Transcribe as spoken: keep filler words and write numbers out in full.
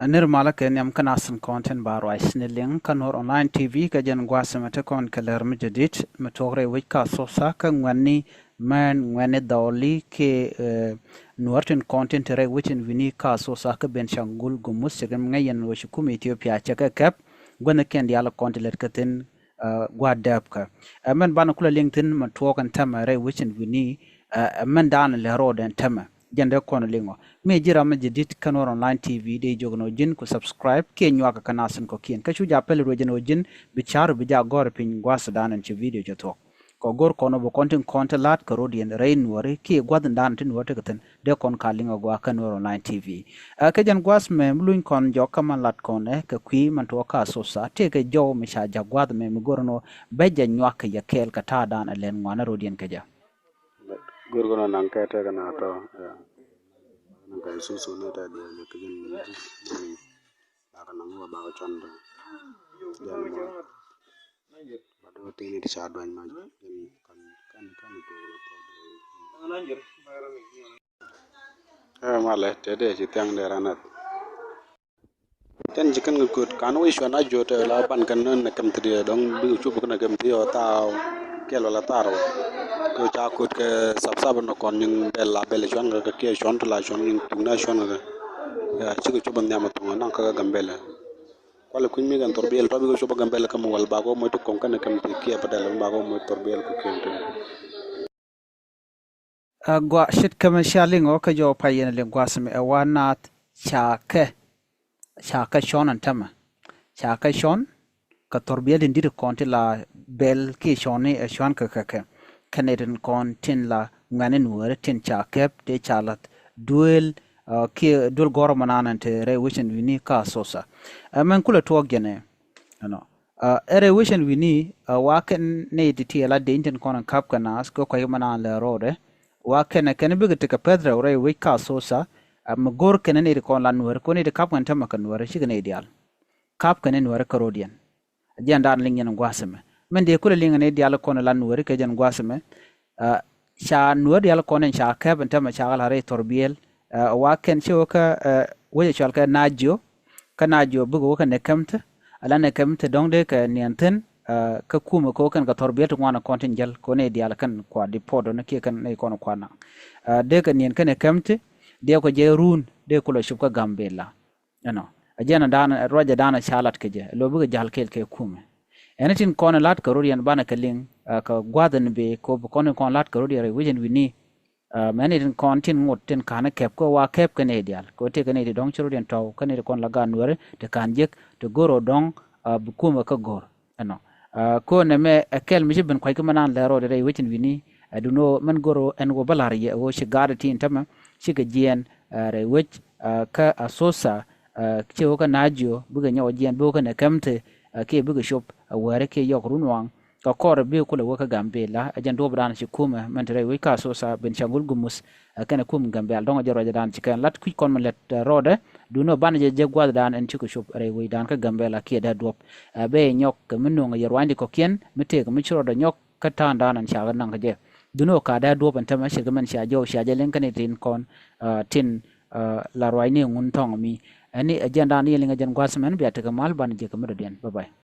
Nir malä kɛ nhiam kä nasin kɔn tin ba ruac ni liŋ kä Nuɔr Online T V kɛ jɛn gua̱a̱th mɛ te kɔn kɛ lɛr mi jadid mi tuɔk rɛy wec ka Asosa kä ŋuɛ̈tni mɛn ŋuɛ̈tni dhɔli kɛ, eh, Nuɔr tin kɔn tin te rɛy wec in wi̱ni ka Asosa kä Benshangul Gumuz cɛ kɛ ŋäc yɛn wec kum Ethiopia cɛ kɛ kɛp guäthnikiɛn diaal kɔn ti lät kä thin, eh, gua̱a̱th dääpkä. Ɛ mɛn banɛ kulɛ liŋ thin mi tuɔk ɛn tämɛ rɛy wec in wi̱ni, eh, ɛ mɛn daanɛ lɛ ro̱o̱dɛ ɛn tämɛ. Jɛn dee kɔn liŋɔ. Mi ji̱ ram mi jadid kä Nuɔr Online T V dee jiök ni ɣöö ji̱n ku subscribe kiɛ nyuakä kä nasin kɔ̱kiɛn. Kä cu ja̱ pɛl ruec ɛn ɣöö ji̱n bi ca̱r bi ja̱ gɔ̱r piny gua̱a̱th dan ɛn ci video cɛ thuɔ̱k. Kɛ ɣöö go̱r kɔn ɣöö bi kɔn tin kɔn te la̱t kɛ ro̱diɛn rɛy Nuɔri kiɛ gua̱th in dan ti Nuɔri tekɛ thi̱n dee kɔn ka liŋɔ gua̱a̱th kä Nuɔr Online T V. Ɛ kɛ jɛn gua̱a̱th mɛ mi luny kɔn jɔk kä man lat kɔn ɛ kɛ kui̱ man tuɔɔk kä Asosa tëëkɛ jɔw mi ca ja̱ gua̱a̱th mɛ mi go̱r ɛn ɣöö bɛ jɛ nyuak kɛ yɛ kɛɛl kɛ ta̱a̱ dan ɛ lɛn ŋuan ɛ ro̱diɛn kɛ jɛ. Go̱r kɔn naŋ kɛ tɛk na tɔ, ya. Naŋ kɛ susu ni tɛ diɛ jɛ kijin ni ni. Ba kɛ naŋ wa ba kɛ cɔn dɔ. Jɛn mɔ. Ba dɔ tini ti ca duany ma jɛn kan, kan, kan tu. Ɛ malɛ tɛ dee ci thiaŋ dee ranat. Tɛn ci kɛn kɛ köt kan wi̱i̱ cuan a jot ɛ la ban kɛn nä nɛ kɛm thi̱diɛ dɔ̱ŋ bikɛ cop kɛn nɛ kɛm thi̱diɛ ɔ thaw kɛl wala thar wä. Kɛ ca köt kɛ sap sap nɔ kɔn nyiŋ bɛl la bɛl cuan kɛ kɛ kiɛ cuan ti la cuan nyiŋ tuŋ na cuan kɛ. Ya cikɛ cop nhiam a thuŋ a naŋ kä Gambɛl. Kualɛ kui̱ny mi kɛn thor biɛl tɔ bikɛ cop a Gambɛl kɛ mi wal bakɔ moc ti kɔŋ kɛn nɛ kɛm thi̱diɛ kiɛ bɛ dɛl bakɔ moc thor biɛl kɛ kɛm thi̱diɛ. Ɛ gua shit kɛmɛ cia liŋ ɔ kä jɔw pay yɛn liŋ gua̱a̱th mi ɛ wa naath ca kɛ, ca kɛ cɔn ɛn tämɛ. Ca kɛ cɔn kɛ thor biɛl tin di̱t kɔn ti la bɛl kiɛ cɔn ni ɛ cuan kɛ kɛ kɛ. Kɛn ɛ tin kɔn tin la ŋuɛ̈ni Nuɔri tin ca kɛp tëë ca lath duel, ɛ, kiɛ duel gɔ̱rä mɛ naan ɛn te rɛy wecin wi̱ni ka Asosa. Ɛ mɛn kulɛ tuɔɔk jɛn ɛ. Ɛnɔ. Ɛ rɛy wecin wi̱ni, ɛ, wa kɛn nɛy ti ti ɛ la deny tin kɔn in kap kɛ naath kɛ kua̱c mɛ naan lɛ ro̱o̱dɛ. Wa kɛn ɛ kɛn bikɛ tekɛ pɛth rɛw rɛy wec ka Asosa, ɛ, mi go̱r kɛn nɛy ti kɔn la Nuɔri, kɔn nɛy ti kap kɛn tämɛ kɛ Nuɔri, cikɛ nɛy diaal. Kap kɛn Nuɔri kä ro̱diɛn. Jɛn daan liŋ yɛn gua̱a̱th ɛmɛ. Min dee kulɛ liŋ nɛy diaal kɔn la Nuɔri kɛ jɛn gua̱a̱th ɛmɛ. Ɛ, ca Nuɔri diaal kɔn in ca kɛp in tämɛ ca kɛ la rɛy thor biɛl. Ɛ, wa kɛn ci wä kä, ɛ, wec ɛ cɔal kɛ Najio. Kä Najio bikɛ wä kä Nekemte. Ala Nekemte dɔ̱ŋ dee kɛ niɛn thi̱n, ɛ, kä kumɛ kɛ wä kɛn kɛ thor biɛl ti ŋuan kɔn tin jäl kɛ wä nɛy diaal kɛn kua deport dɔ̱ŋ kiɛ kɛn nɛy kɔn kua naŋ. Ɛ, dee kɛ niɛn kä Nekemte, dee kɛ jɛ run, dee kulɛ cop kä Gambɛla. Ɛnɔ. Ɛ jɛn ɛ daanɛ, ɛ ruacɛ daanɛ ca lat kɛ jɛ, ɛ lo̱ bikɛ ja̱l kɛɛl kɛ kumɛ. Ɛn tin kɔn lat kɛ ro̱diɛn banɛ kɛ liŋ, ɛ, kɛ gua̱th in bëë, kɛ bi kɔn in kɔn lat kɛ ro̱diɛn rɛy wecin wi̱ni, ɛ, mɛn in kɔn tin ŋot tin ka̱n kɛp kɛ wa kɛp kɛ nɛy diaal, kɛ tëë kɛ nɛy ti dɔ̱ŋ ci ro̱diɛn tɔw, kɛ nɛy ti kɔn la gaat Nuɔri, ti ka̱n jek, ti go̱r ɔ dɔ̱ŋ, ɛ, bi kumɛ kä go̱r. Ɛnɔ. Ɛ, kɔn ɛmɛ ɛ kɛl mi ci ben kua̱c kä mɛ naan lɛ rɔɔdɛ rɛy wecin wi̱ni, ɛ, duno mɛn go̱r ɔ ɛn wä bä la̱r yɛ, ɛ wä ci gaat ɛ tin tämɛ, cikɛ jiɛɛn, ɛ, rɛy wec, ɛ, kä Asosa, ɛ, ci wä kä Najio, bikɛ nyɔk jiɛɛn, bikɛ kä Nekemte, ɛ, kiɛ bikɛ cop, ɛ, wäri kiɛ yɔk run waŋ, kɛ kɔr bikɛ kulɛ wä kä Gambɛla, ɛ jɛn duɔ̱ɔ̱p dan ci kumɛ, mɛn te rɛy wec kä Asosa, Benshangul Gumuz, ɛ kɛnɛ kum Gambɛla, dɔ̱ŋ ɛ jɛ ruacɛ dan ci kɛn lat kui̱c kɔn mɛ lɛt, ɛ, rɔɔdɛ, duno banɛ jɛ jɛ gua̱th dan ɛn cikɛ cop rɛy wec dan kä Gambɛla kiɛ dee duɔ̱ɔ̱p. Ɛ, bɛ nyɔk kɛ mi nuɔ̱ŋ yɛ ruanydi kɔ̱kiɛn, mi tëëk mi ci rɔɔdɛ nyɔk, kä ta̱a̱ŋ da̱a̱n ɛn ca kɛ naŋ kɛ jɛ. Duno ka dee duɔ̱ɔ̱p ɛn tämɛ ce̱tkɛ mɛn cia jɔw cia jɛ liŋ kɛn itin kɔn, ɛ, tin, ɛ, la ruacni ŋun tɔ̱ŋ mi. Ɛn ni ɛ jɛn da̱a̱n ni liŋ ɛ jɛn gua̱th mɛn bia tekɛ mal banɛ jɛ kɛ mi dɔ̱diɛn. Bye bye.